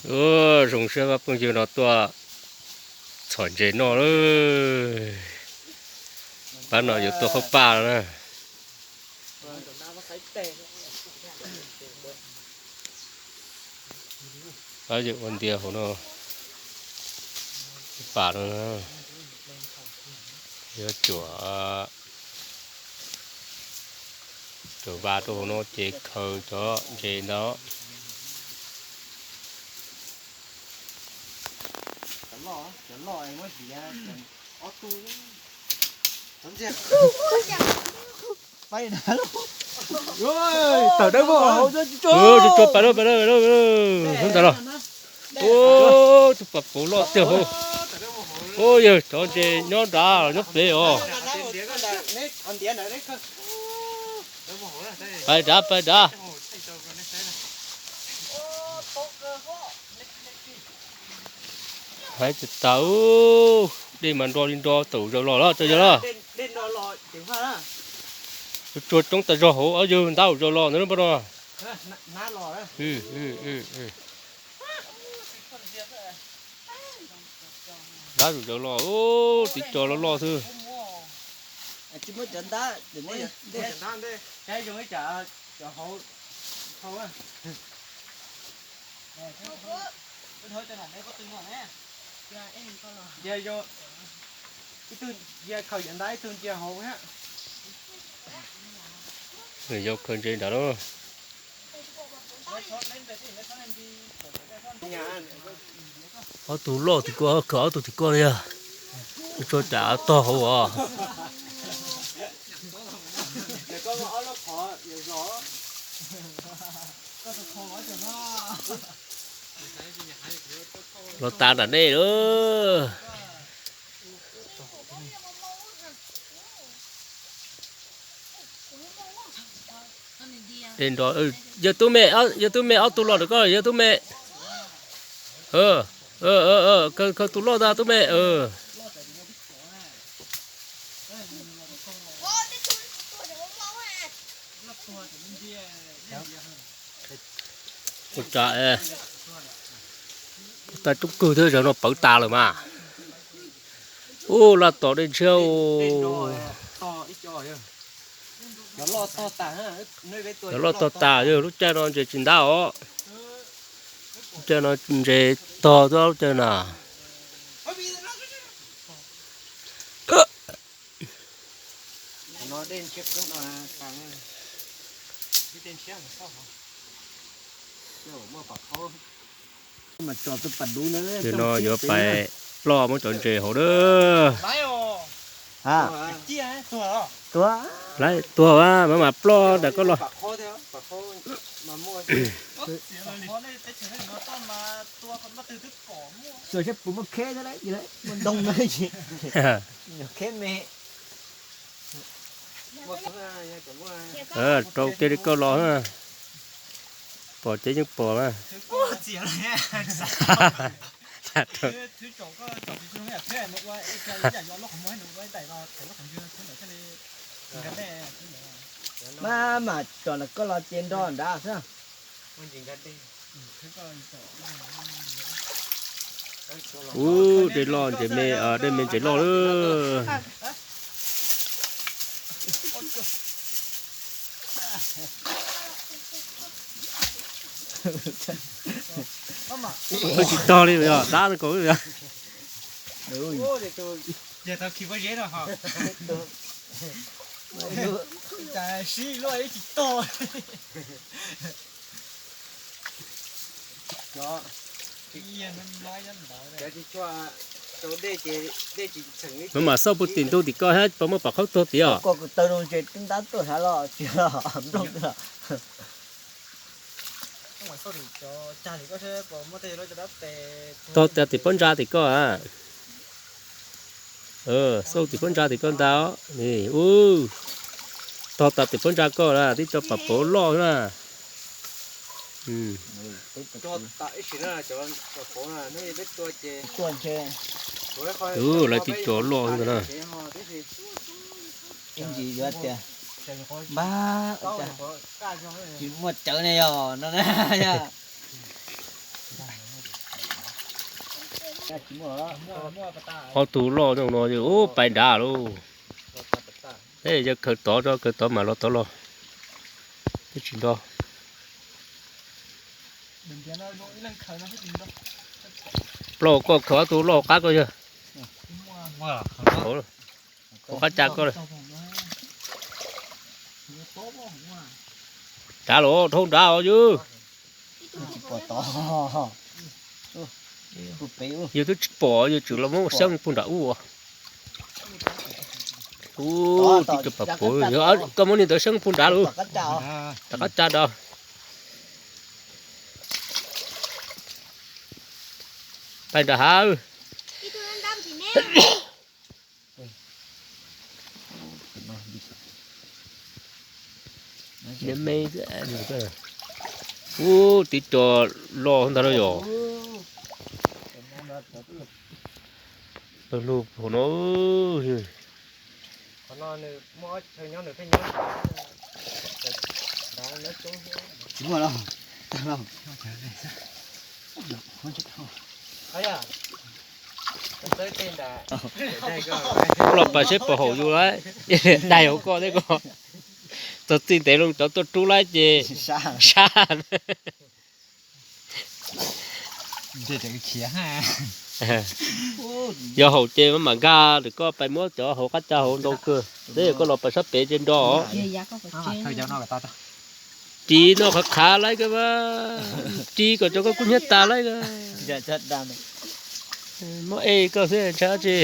Ua zoo siab phooj ywg no tuaj txhom ntses noj lawm. Pab no yuav tuaj qhaub paj no na. Pab yawg ua ntiav hauv no, pam no, yuav cuam, cuam vas rau hauv no ces khaws cov ntses ntawd. Tawm dawb vog hauv, tsuag tsuag pais lawm, pais lawm, pais lawm, ntawd los. Ua, tus pas puv loj tiag hauv. Ua, yawg cov ntses nyob nrad los nyob pem os. Pais nrad, pais nrad. Hais tsis tau, dej mas nro li nro, tawm zaus los los tso yawg los. Tsuag tsuag coob tas zog hauv, yawg ntab zaus los ntawd pab no. Ntab zaus los, tiv co loj loj xwb. Yog khaws ntses nrad lawm. Ob tug loj tim ko, khaws ob tug tim ko li yog. Tso tsam tog hauv os. Los tas nram nej lawm. Yawg tub me, yawg tub me, ob tug los ntawm koj, yawg tub me. Khaws tus loj ntag tub me. Ua cas, tab roob kawg thiab, zaum no pawv tas lawm mas. Ub, laj tos dej ntshiab. Cov loj tog tas, yog lub caij no ntses tsis ntab os. Lub caij no ntses tog tuaj lub caij no. Yog no yuav pais ploj muab cov ntses hauv dab. Tuag, maj mam ploj nram koj los. Rau kiag li koj los, pom ces yeej pom na. Maj mam tsom nram koj los ces nrog nrad xwb. Ub, dej loj ntses me, dej me ntses loj lawm. Tsis tog li, dab kaus. Maj mam xauj puag tim ntug tim koj thiab, puas muaj pom qhaub tuag tim os. Tog tas tim pob ntsa tim koj a. Xauj tim pob ntsa tim koj ntag. Ub, tog tas tim pob ntsa koj na, tib co pam pauv loj na. Ub, lawv tib co loj na. Npab, tsis muaj cawv ne yog no na. Ob tug loj no no, ub, pais nrad lauj. Yog khaws tod, khaws tod mam los tod los. Twb tsis nto. Plaub koj khaws ob tug loj hauv qab koj yog. Hauv qab cas koj. Nrad los, dhau nrad os yus. Yus twb tsis pom, yus tseem los muab xyeeb pug nram ub. Ub, tib co pas puav, koj muab niag ntawd xyeeb pug nrad lauj. Rov qab tsa nrad. Pais nram hav. Ub, tib co loj ntag na yom. Pawg lug hauv no. Los pais seb pom haum yus lawm. Daig hauv koj thiab koj. Txog txij ntev loo cov tuaj rub lawm ces sab. Yog haum ces mam nkag, koj pais muab cov hauv qab tsa hauv ntau kawg. Teb yog koj los pais sab pem ces nro. Ris no qhav qhav lawm koj, ris kom cov koj kub hnyiab tas lawm. Muab ej koj xwb ntshai tsi.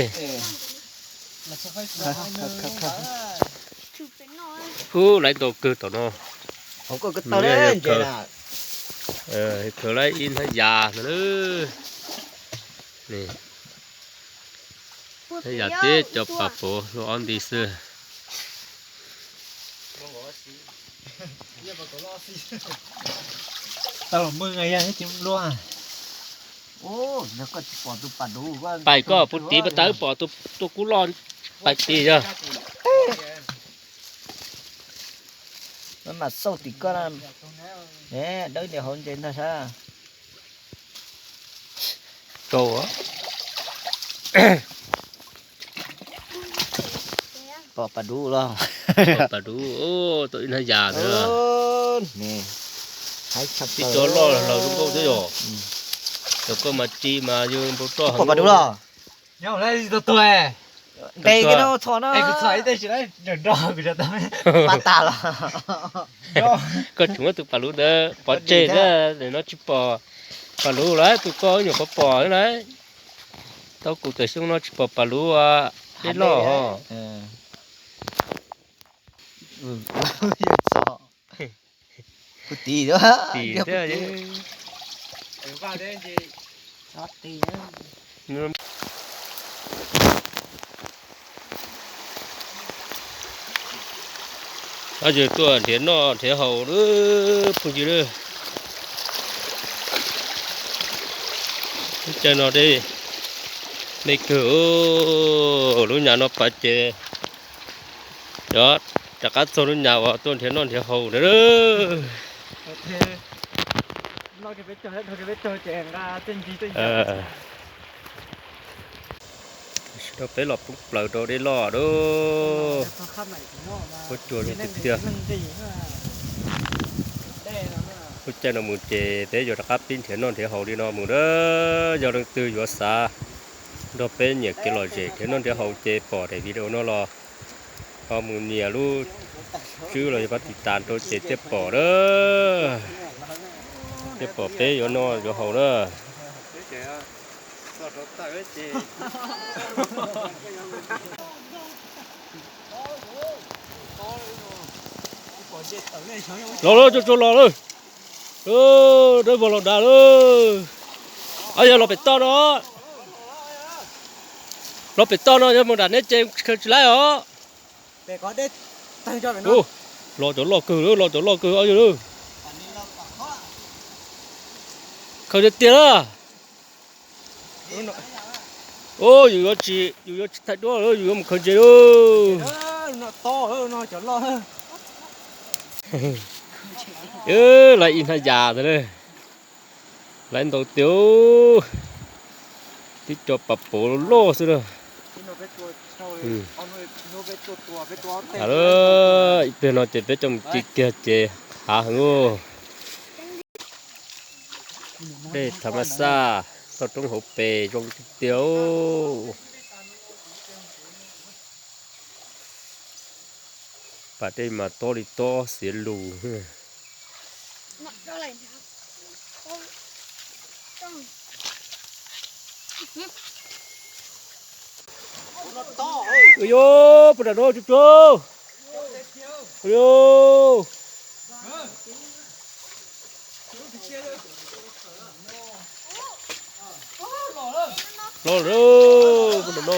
Ub, lawv ntau kawg tom no. Khaws lawm ib hnab yas no. Hnab yas tib co pas puav luaj ob nti xwb. Pais koj puv tid pas tawb pom tus kub loj pais tid yog. Mam xauj tim koj na. Dawb niag hauv ntses ntag sab. Rau. Pom pas dub los. Pom pas dub, tau ib hnab yas ntawd. Tib co loj laws zoo nkauj xwb yom. Cov koj mas ris mas yus npau roj. Pom pas dub los. Nyob ua lawm tau tuag. Nqes kiag no txhom no. Kuv txhom ib teg tsis lawm, nrog nrog kuv tsis tau. Pab tas los. Koj tseem muab tus pas luv ntawd pov tseg thiab, no tsis pom pas luv lawm, tus koj nyuam qhuav pom lawm. Tau kuv tam xyoo no tsis pom pas luv dej loj ho. Kuv tis, tis thiab. Yog tuaj nrhiav noj nrhiav haus lawm phooj ywg. Lub caij no dej me kawg, lub nyam no pas ces yog rov qab txog lub nyam uas tuaj nrhiav noj nrhiav haus ntawd. Peb los poob plaws rau dej loj lawm. Huab cua zoo tiag tiag. Lub caij no mus ces peb yuav rov qab pib nrhiav noj nrhiav haus li no mus na. Yog leej twg yuav xav nrog peb nyiam kev lom zem nrhiav noj nrhiav haus ces pom daim video no los ho mus nias lub tswb los yog pab tiv tas rau ces thiaj pom na. Thiaj pom peb yuav noj yuav haus na. Los lawm, tsuag tsuag los lawm. Dawb vog los nrad lawm. Yog los pem toj no. Los pem toj no yog mus nram neb ces khaws tsis laib os. Los cov loj kawg lawm, los cov loj kawg ob yawg lawm. Khaws tiag tiag na. Yus yuav tsis, yus yuav tsis thaij duab lawm, yus yuav mus khaws ntses lawm. Lawv ib hnab yas ntag na. Lawv ntau tiag. Twb cov pas pov loj xwb na. Ib pliag no ces peb coj mus ci kiag ces hav heev. Dej tham mas xaj, toj roob hauv pes zoo tiag tiag. Pas dej mas tob li tob xiav lus. Ua yuav puag nram no tsuag tsuag. Ua yuav. Los lawm puag nram no.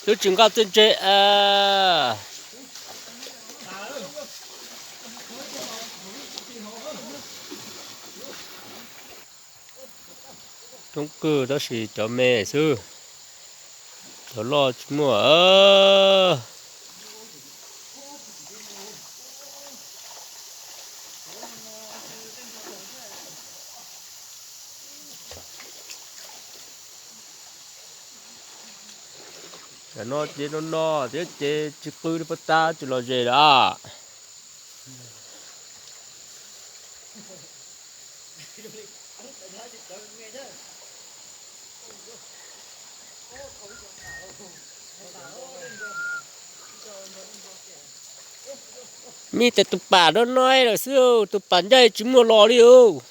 Twb tsis nqa txiaj ntse a. Roob kawg tab sis cov me xwb, cov loj tsis muaj. Tam no ces no no thiab ces tsis qw li puas tas tsis los ze lawm. Nij tes tus pas no no lawm xwb, tus pas ncaij tsis muaj los li os.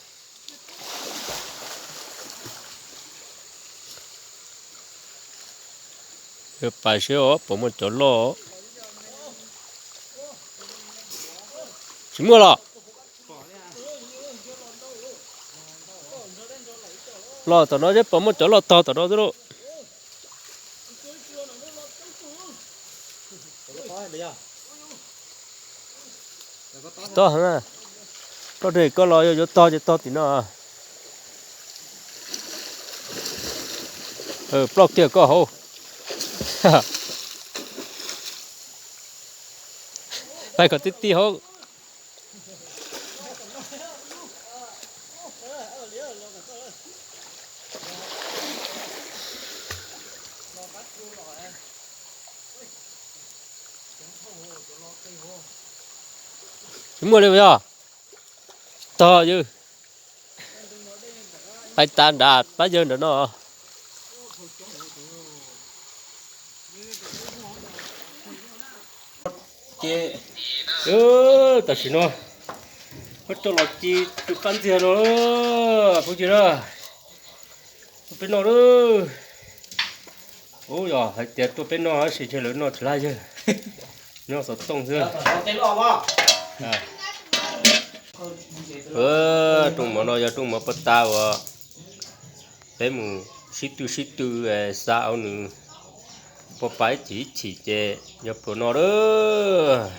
Pas seb puas muaj cov loj. Tsis muaj los. Los tom no seb puas muaj cov loj tog tom no xwb lauj. Tsis tog heev. Koj de koj los yog yuav tog ces tog tim no. Ploj kiag koj hauv. Pais kom tib tib hauv. Tsis muaj li yog. Tog yog. Pais tas nrad pab yawg nrad no. Tam sim no muab coj los ci tus qab ntxiag no phooj ywg na. Tuaj peb noj lauj. Ub, yog hais tias tuaj peb noj tab sis ntshe lawv noj tsis laj yawg, noj xov tooj xwb. Rooj mov no yog rooj mov paj tas uas peb mus sib tw sib tw xa au nws paj pas ib chim ib chim ces yog pluas no lawm.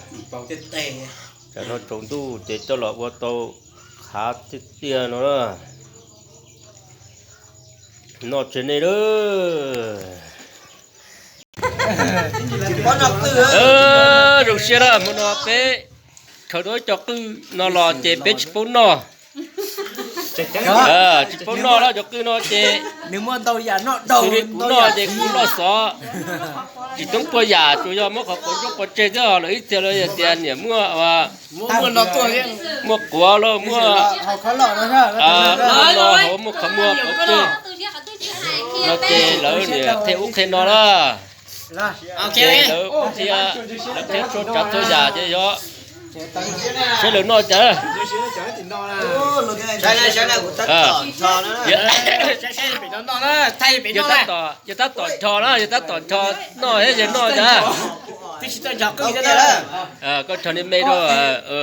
Tam no tsaus ntuj ces coj los ua tau qhav tiag tiag no na. Noj tseg nej lawm. Zoo siab na, hmo no peb rhawv tau ib co qwj no los ces peb tsis paub noj. Tsis paub noj lawm cov qwj no ces nws muaj ntau yam noj, kuv noj ces kuv loj xov. Tsis toob puas yam, tsuas yog muab qhov quav ntsuab quav tseg thiab, lawv ib txhia lawv hais tias niam muaj muaj quav los muaj no hauv muaj qhov muag qhov twg no ces lawv niam qhia ub qhia no na. Ces lawv qhia, lawv qhia txhua tsav txhua yam ces yog saib lawv noj cas. Yog tab tom, yog tab tom nrho na, yog tab tom nrho noj thiab yog noj cas. Koj nrho niag me rau,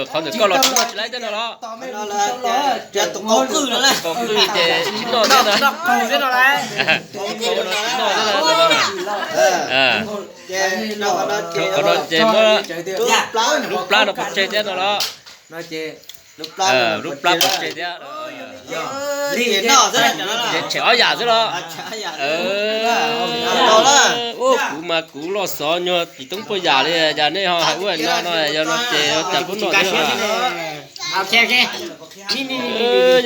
qhov ntawm koj los tsis noj tsis laib thiab no los. Qaug qwj ces tsis noj thiab na. Qhov no ces muab lub plab no pov tseg thiab no los. Lub plab pov tseg thiab. Ces tshem ob yam xwb los? Ua kuv mas kuv loj xov nyuag tsis toob puas yam li, cas nej ho hais ua no no, yog no ces cas paub noj thiab.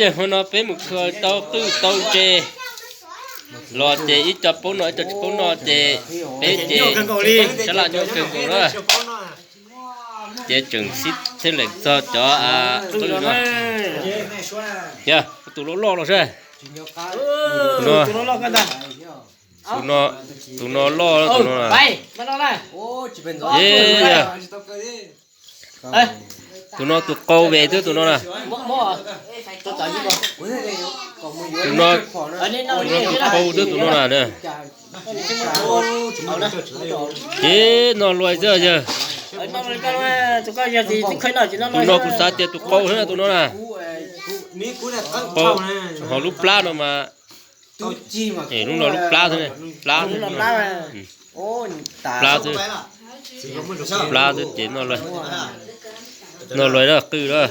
Yog hmo no peb mus kho tau qwj tau ntses los ces ib co paub noj ib co tsis paub noj ces peb ces sab laj nyuaj kawg nkaus na. Ces tseem sib theej lees txog cov qwj no. Yog tus loj loj los saib. Tus no, tus no loj tus no. Yog tus no tus qau ve twb tus no na. Tus no, tus no tus qau twb tus no na. Ces no luaj xwb yog. Tus no kuv xav tias tus qau xwb na tus no na. Qau, ho lub plab no mas, lub no lub plab xwb, plab xwb, plab xwb, plab xwb ces no luaj na qwj na.